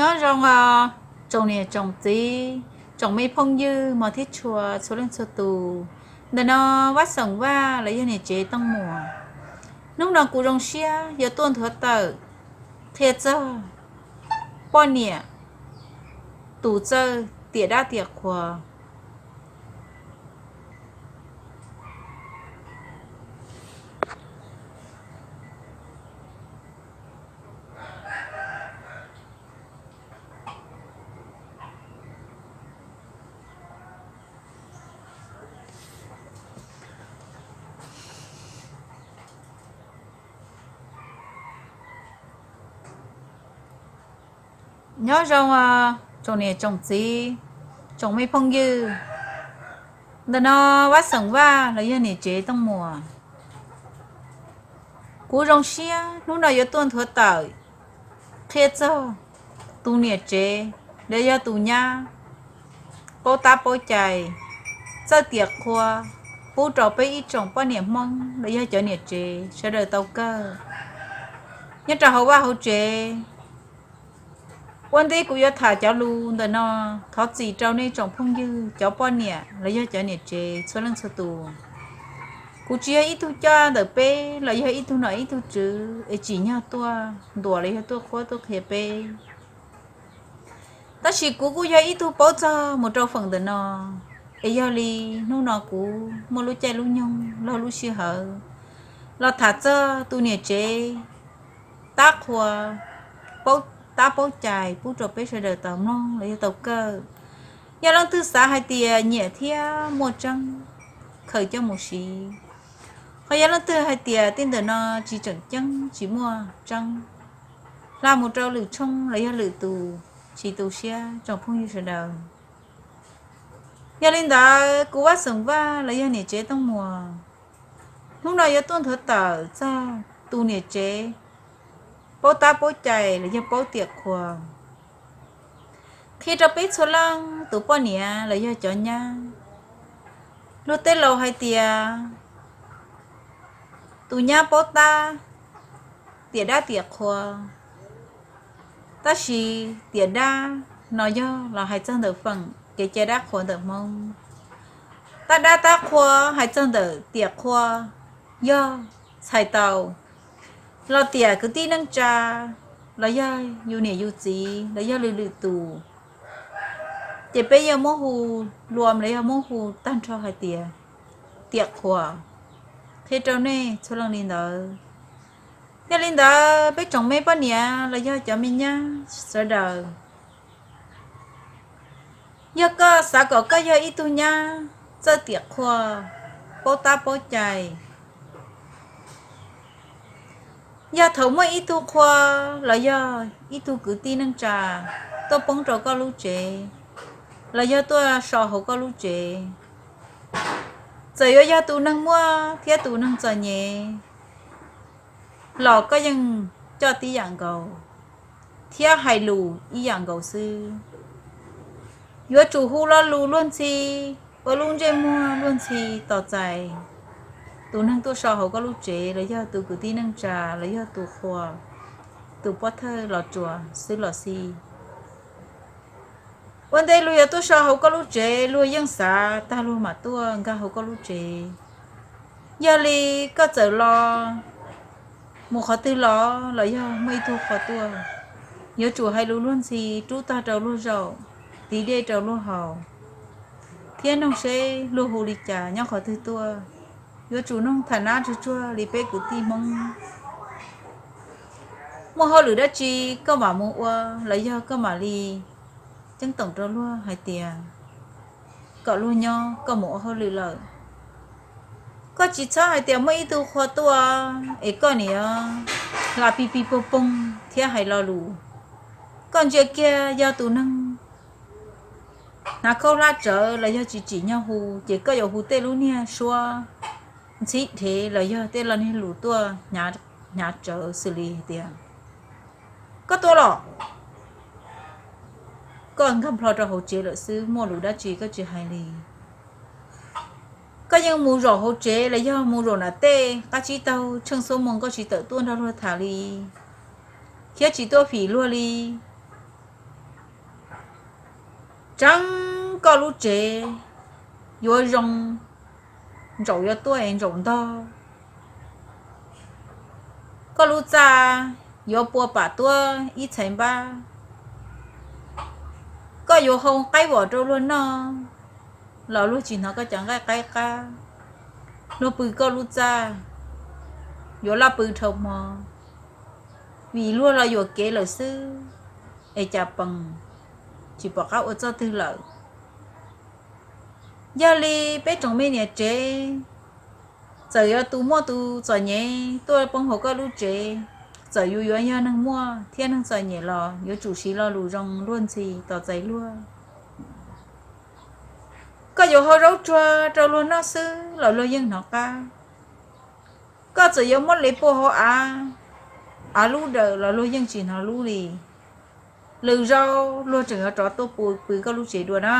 Nyob zoo os, tsoom niam tsoom txiv, tsoom me phooj ywg mos thiab tshua txhua leej txhua tus. Ntawm no Vaj Xeem Vaj los yog niam tsev Tooj Muas. Hnub no kuv zoo siab yuav tuaj nthuav tawm qhia txog poj niam tus txawj tiam dab tiam qhua. Nyob zoo os, tsoom niam tsoom txiv, tsoom me phooj ywg. Ntawm no Vaj Xeem Vaj los yog niam tsev Tooj Muas. Kuv zoo siab hnub no yuav tuaj nthuav tawm qhia txog tus niam tsev los yog tus nyab paub tab paub cai, txawj tiam qhua pub rau peb ib tsoom poj niam Hmoob los yog cov niam tsev sawv daws tau kawg nyob rau hauv vaj hauv tsev. Ua ntej kuv yuav tham cov lus ntawm no, thov txim rau nej tsoom phooj ywg cov poj niam los yog cov niam tsev txhua leej txhua tus. Kuv tsis yog ib tug coj ntawm peb los yog ib tug nom ib tug tswv es tsim nyog tuaj ntuas los yog tuaj qhuab tuaj qhia peb. Tab sis kuv kuj yog ib tug paub txog mus rau feem ntawm no, es yog li hnub no kuv muaj lub caij lub nyoog log lub sij hawm los tham txog tus niam tsev tab qhua, paub tab paub cai pub rau peb sawv daws tau mloog los yog tau kawm. Yog leej twg xav hais tias nyiam thiab muaj tseeb, khaws coj mus siv. Ho yog leej twg hais tias tej ntawm no tsis tseem ceeb tsis muaj tseeb, hla mus rau lwm tshooj los yog lwm tus, tsis tu siab tsoom phooj ywg sawv daws. Yog li ntawd kuv Vaj Xeem Vaj los yog niam tsev Tooj Muas, hnub no yuav tuaj nthuav tawm txog tus niam tsev paub tab paub cai los yog paub tiam qhua, qhia rau peb txhua leej tus poj niam los yog cov nyab. Luag tej laus hais tias tus nyab paub tab tiam dab tiam qhua, tab sis tiam dab no yog los hais txog ntawm feem kev cai dab qhuas ntawm Hmoob. Tab dab tab qhua hais txog ntawm tiam qhua yog txhais tau los tiam kwv tij neej tsa los yog yus niam yus txiv los yog lwm lwm tus, ces peb yuav muab hu luam los yog muab hu tag nrho hais tias tiam qhua. Qhia rau nej txhua leej li ntawd. Yog li ntawd peb tsoom me poj niam los yog cov me nyab sawv daws, yog koj xav kom koj yog ib tug nyab txawj tiam qhua, paub tab paub cai, yog thaum muaj ib tug qhua los yog ib tug kwv tij neej tsa tuaj poob rau koj lub tsev los yog tuaj so hauv koj lub tsev, txawm yuav yog tus neeg muaj thiab tus neeg txom nyem los koj yeej coj tib yam nkaus thiab hais lus ib yam nkaus xwb. Yuav tsum hu lo lus luag ntxhi, ua lub ntsej muag luag ntxhi tos txais tus neeg tuaj so hauv koj lub tsev los yog tus kwv tij neej tsa los yog tus qhua, tus pov thawj los tsuas xwb los xij. Ua ntej luag yuav tuaj so hauv koj lub tsev luag yeej xav tag luag mam tuaj nkag hauv koj lub tsev. Yog li koj txawm los mus qhov twg los los yog muaj ib tug qhua tuaj, yuav tsum hais lus luag ntxhi rub tag rau luag zaum, tiv dej rau luag haus, thiab noog seb luag hu li cas nyob qhov twg tuaj. Yuav tsum noog tham nab tsuag tsuag li peb kwv tij Hmoob. Muaj hauj lwm dab tsi koj mam mus ua los yog koj mam li ceeb toom rau luag hais tias kom luag nyob, koj mus ua hauj lwm lawm. Koj tsis txhob hais tias muaj ib tug qhua tuaj es koj niam hla pig pig poog poog thiab hais lo lus. Koj ntsia kiag yog tus neeg hnav khaub hlab tsawv los yog tsis tsim nyog hu, ces koj yuav hu tej lub niag suab ntxhib dhev los yog tej lo niag lus tuaj hnyav tsawv xws li hais tias, koj tuaj los, koj nkag nplho rau hauv tsev lawm xwb, muaj lus dab tsi koj tsis hais li. Koj yeej mus zaum hauv tsev los yog mus zaum nram tej qab tsib taug tsheej xuab moos koj tsis tawm tuaj nrog luag tham li, thiab tsis tuaj fim luag li. Tseeb, koj lub tsev yuav zoo, ntsaum yuav tuaj es ntsaum ntog. Koj lub txaj yuav pua pam tuab ib txhais npab. Koj yuav hau qaib vom rau luag noj los luag tsis hnov koj cov nqaij qaib qab. Luag pw koj lub txaj yuav laj pw dhau hmo, vim luag los yuam kev lawm xwb, es cas pees tsis pom qab ua txoj twg lawm. Yog li peb tsoom me niam tsev, txawm yuav tus muaj tus txom nyem tuaj poob hauv koj lub tsev, txawm yus yuav yog neeg muaj thiab neeg txom nyem los yuav tsum siv lo lus zoo luag ntxhi tos txais luag. Koj yuav hau zaub tsuag rau luag noj xwb los luag yeej hnov qab. Koj txawm yuav muab lev puag hauv av, av lub dawm los luag yeej tsis hnov lub li. Lwm zaus luag tseem yuav rov tuaj pw pw koj lub tsev dua na.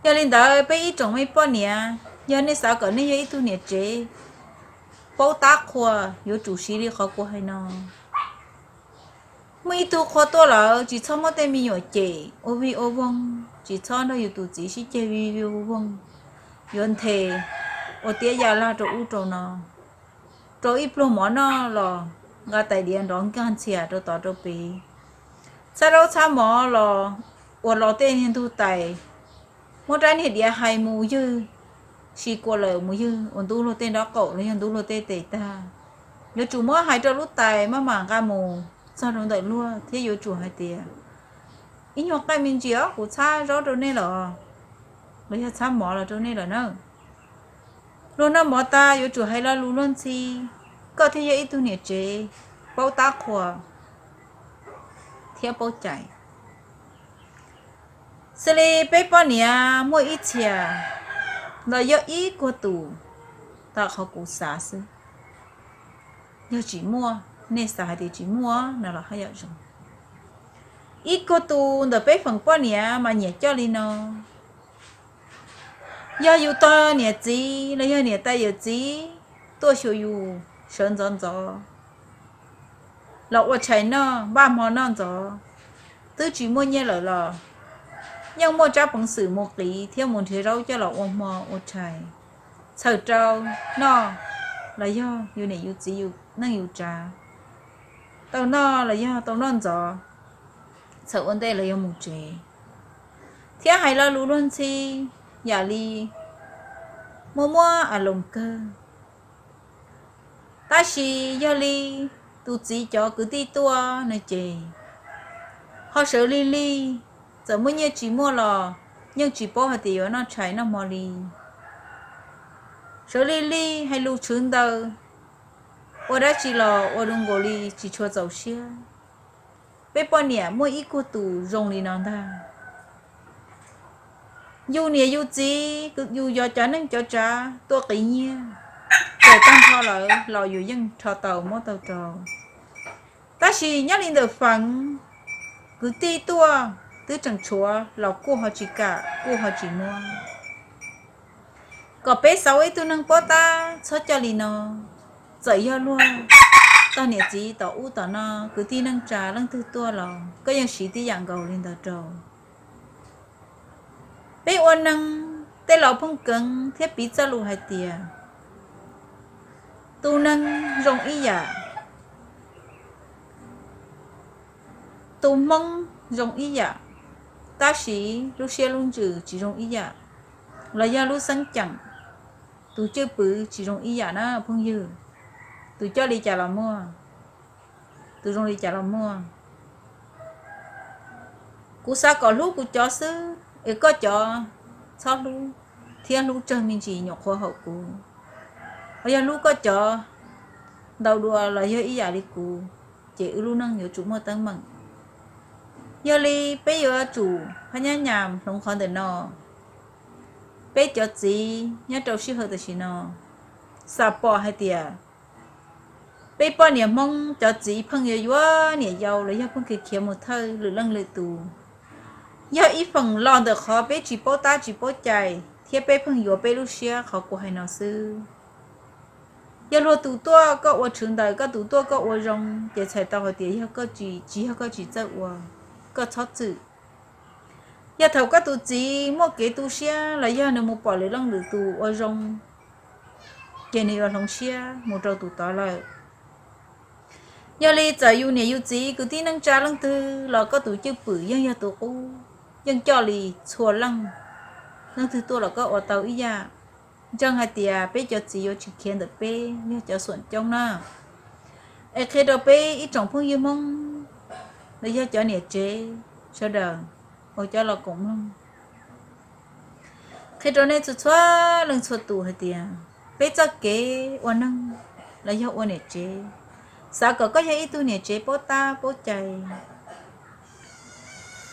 Yog li ntawd peb ib tsoom me poj niam, yog nej xav kom nej yog ib tug niam tsev paub tab qhua, yuav tsum siv li qhov kuv hais no. Muaj ib tug qhua tuaj lawm tsis txhob muab tej me nyuam cem ua vij ua voog, tsis txhob nrog yus tus txiv sib ceg vij vij voog voog, yuav nthe ua tiab ya laj rau ub rau no, rau ib pluag mov noj los nqa tais diav nrov nkag ntxhias rau tod rau pem. Txhab zaub txhab mov los ua los tej niag ntug tais, muab rab niag diav hais mus ywg, si kua lawm mus ywg ua ntub luag tej nraub qaum los yog ntub luag tej tes tag. Yuav tsum muab hais rau lub tais maj mam nqa mus txog rau ntawm luag thiab yuav tsum hais tias, ib nyuag qaij me ntsis os, kuv txhab zaub rau nej los, los yog txhab mov los rau nej lawm na. Luag noj mov tag yuav tsum hais lo lus luag ntxhi, koj thiaj yog ib tug niam tsev paub tab qhua thiab paub cai. Xws li peb poj niam muaj ib txhia los yog ib kuag tus, tau qhov kuv xav xwb. Yog tsis muaj, nej xav hais tias tsis muaj no los haj yam zoo. Ib kuag tus ntawm peb feem poj niam mas nyiam coj li no. Yog yus tog niam txiv los yog niam tais yawm txiv tuaj xyuas yus sawv ntxov ntxov los ua tshais noj, npaj hmo noj ntxov, twb tsis muaj nyiaj lawm los yeej muaj tsab peev xwm mus qiv thiab mus nrhiav zaub coj los ua hmo ua tshais, txhawm rau noj los yog yus niam yus txiv yus neej yus tsav tau noj los yog tau noj ntxov, txhawm ua ntej los yog mus tsev, thiab hais lo lus luag ntxhi yam li muaj muab a loos kawg. Tab sis yog li tus txiv cov kwv tij tuaj no ces ho sawv lig lig, txawm muaj nyiaj tsis muaj los yeej tsis paub hais tias yuav noj tshais noj hmo li. Sawv lig lig hais lus tshwv ntawd, ua dab tsi los ua zoo nkaus li tsis tshua txaus siab. Peb poj niam muaj ib kuag tus zoo li no ntag. Yus niam yus txiv, yus yog cov neej cov tsav tuaj qiv nyiaj, txawm tag nrho lawm los yus yeej rho tau muab tau rau. Tab sis nyob li ntawm feem kwv tij tuaj twb tseem tshuav los kuj ho tsis kam kuj ho tsis muab. Kom peb xav ua ib tug neeg paub tab txhob coj li no. Txawm yog luag tog niam txiv tom ub tom no, kwv tij neej tsa leej twg tuaj los koj yeej siv tib yam nkaus li ntawd rau. Peb ua neeg, tej laus phooj keev thiab piv txoj lus hais tias tus neeg zoo ib yam, tus hmoob zoo ib yam, tab sis lub siab lub ntsws tsis zoo ib yam, los yog lub xeeb ceem, tus cwj pwm tsis zoo ib yam na phooj ywg. Tus coj li cas los muaj, tus zoo li cas los muaj. Kuv xav kom hlub kuv cov xwb es koj cov txhob hlub thiab hlub tsawg me ntsis nyuam qhuav haum kuv. Los yog hlub koj cov ntau dua los yog ib yam li kuv, ces wb lub neej yuav tsum muaj teeb meem. Yog li peb yuav tsum phab nyab nyas hloov qhov ntawm no. Peb cov txiv nyob rau sij hawm tam sim no, xam pom hais tias peb poj niam Hmoob cov txiv pheej yuav yuav niam yau los yog pheej khiav khiav mus thawj lwm leej lwm tus, yog ib feem los ntawm qhov peb tsis paub tab tsis paub cai thiab peb pheej yuav peb lub siab qhov kuv hais no xwb. Yog luag tus tuaj koj ua tshwv ntawm, koj tus tuaj koj ua zoo, ces txhais tau hais tias yog koj tsis, tsis yog koj tsis txawj ua, koj txhob txwm. Yog thaum koj tus txiv muaj kev tu siab los yog nws mus pom lwm leej lwm tus ua zoo, ces nws yuav hloov siab mus rau tus tod lawm. Yog li txawm yus niam yus txiv kwv tij neej tsa leej twg los koj tus cwj pwm yeej yog tus qub, yeej coj li txhua leej, leej twg tuaj los koj ua tau ib yam. Ntseeg hais tias peb cov txiv yuav tsis khiav ntawm peb, yog cov xuam coob na. Es qhia rau peb ib tsoom phooj ywg Hmoob los yog cov niam tsev sawv daws uas coj los koom mloog, qhia rau nej txhua txhua leej txhua tus hais tias peb txoj kev ua neeg los yog ua niam tsev, xav kom koj yog ib tug niam tsev paub tab paub cai.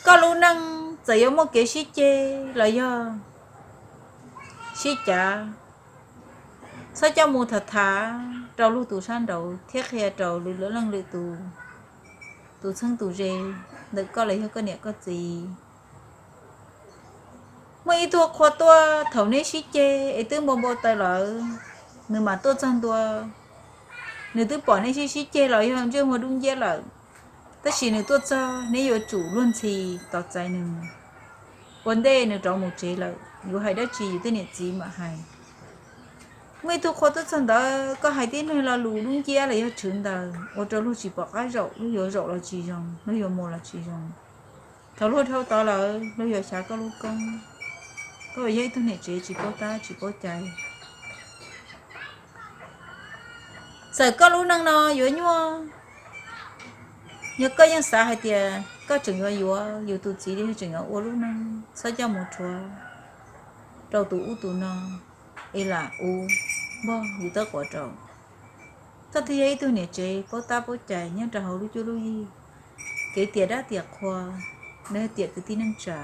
Koj lub neej txawm yuav muaj kev sib ceg los yog sib cav, txhob coj mus tham tham rau luag tus sab nraud thiab qhia rau lwm leej lwm tus, tus txheeb tus ze ntawm koj los yog koj niam koj txiv. Muaj ib tug qhua tuaj thaum neb sib ceg es twb npau npau taws lawm, nws mam tuaj txog ntua, nws twb pom neb sib sib ceg los yog ntsej muag dub nciab lawm, tab sis nws tuaj txog neb yuav tsum luag ntxhi tos txais nws. Ua ntej nws rov mus tsev lawm yuav hais dab tsi yus tej niam txiv mam hais. Muaj ib tug qhua tuaj txog ntawd koj hais tib neeg lo lus dub nciab los yog tshwv ntawd ua rau luag tsis pom qab zaum, luag yuav zaum los tsis zoo, luag yuav mus los tsis zoo. Thaum luag dhau tod lawm luag yuav xyav koj lub koob. Koj uas yog ib tug niam tsev tsis paub tab tsis paub cai. Txawm koj lub neej no yuav nyuaj, yog koj yeej xav hais tias koj tseem yuav yuav yus tus txiv li, tseem yuav ua lub neej, txhob coj mus rhuav rau tus ub tus no, es lam ua npog yus tawb quav rau. Koj thiaj yog ib tug niam tsev paub tab paub cai nyob rau hauv lub cuab lub yig, kev tiam dab tiam qhua, los yog tiam kwv tij neej tsa.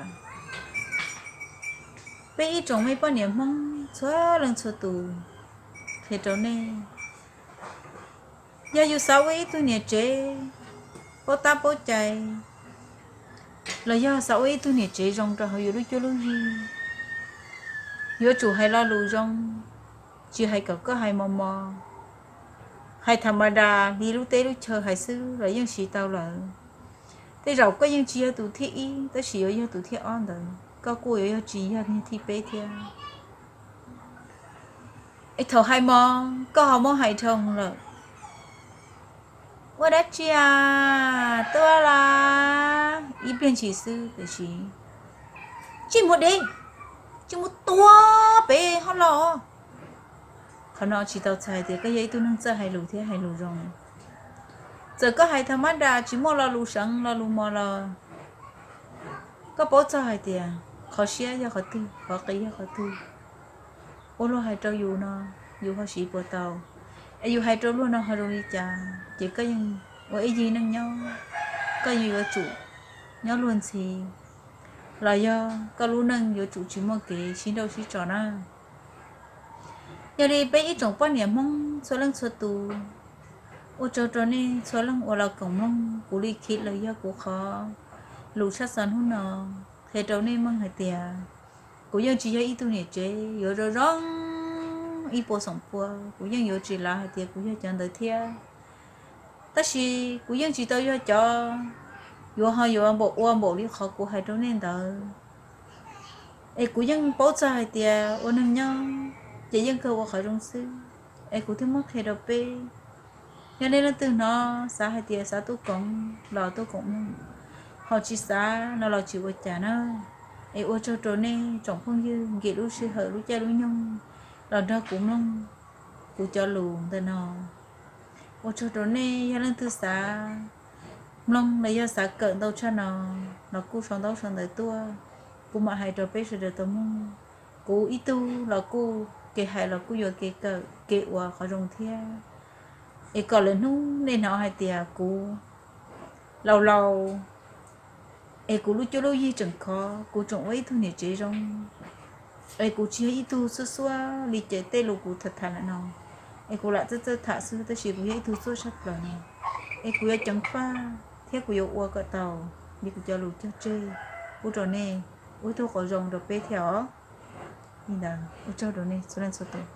Peb ib tsoom me poj niam Hmoob txhua leej txhua tus, qhia rau nej, yog yus xav ua ib tug niam tsev paub tab paub cai, los yog xav ua ib tug niam tsev zoo rau hauv yus lub cuab lub yig, yuav tsum hais lo lus zoo, tsis hais kom koj hais mos mos, hais tham ma das li lub teb lub chaw hais xwb los yeej siv tau lawm. Tej zaum koj yeej tsis yog tus thib ib tab sis yuav yog tus thib ob ntawd, koj kuj yuav yog tsis yog niag thib peb thiab. Es thaum hais mos koj ho muab hais dhau lawm, ua dab tsi a, tuaj las, ib pliag ntshis xwb tiam sis, tsis mus de, tsis mus tua pem hauv los. Qhov no tsis tau txhais tias koj yog ib tug neeg txawj hais lus thiab hais lus zoo. Txawm koj hais tham ma das tsis muaj lo lus seev lo lus mos los, koj paub txog hais tias qhov siab yog qhov twg, qhov qis yog qhov twg. Ua luag hais rau yus no, yus ho siv puas tau, es yus hais rau luag no ho zoo li cas, ces koj yeej ua ib yig neej nyob, koj yeej yuav tsum nyob luag ntxhi, los yog koj lub neej yuav tsum tsis muaj kev sib nrauj sib tso na. Yog li peb ib tsoom poj niam Hmoob txhua leej txhua tus, ua tsaug rau nej txhua leej uas los koom mloog kuv li khib los yog kuv qhov lus tshaj xov hnub no, qhia rau nej meej hais tias kuv yeej tsis yog ib tug niam tsev yuav zoo zoo ib puas xoom pua, kuv yeej yuav tsis lav hais tias kuv yog cov ntawd thiab. Tab sis kuv yeej tsis tau yog cov yuav ho yuav npaum ua npaum li qhov kuv hais rau nej ntawd. Es kuv yeej paub txog hais tias ua neeg nyob ces yeej kawg ua qhov zoo xwb. Es kuv thiaj muab qhia rau peb. Yog nej leej twg hnov xav hais tias xav tuaj koom los tuaj koom mloog, ho tsis xav no los tsis ua cas na. Es ua tsaug rau nej tsoom phooj ywg nkim lub sij hawm lub caij lub nyoog los nrog kuv mloog kuv cov lus ntawm no. Ua tsaug rau nej, yog leej twg xav mloog los yog xav kawm ntau tshaj no los kuj sau ntaub sau ntawv tuaj, kuv mam hais rau peb sawv daws tau mloog. Kuv ib tug los kuj kev hais los kuj yuav kev kawm kev ua qhov zoo thiab. Es kom lwm hnub nej hnov hais tias kuv laus laus, es kuv lub cuab lub yig tseem khov, kuv tseem ua ib tug niam tsev zoo, es kuv tsis yog ib tug xuab xuab li ces tej lus kuv tham tham lawm no, es kuv lam txawj txawj tham xwb tab sis kuv yog ib tug txuaj tshaj plaws no. Es kuv yuav ceev faj thiab kuv yuav ua kom tau li kuv cov lus cog tseg pub rau nej, ua ib tug qauv zoo rau peb thiab os. Li ntawd ua tsaug rau nej txhua leej txhua tus.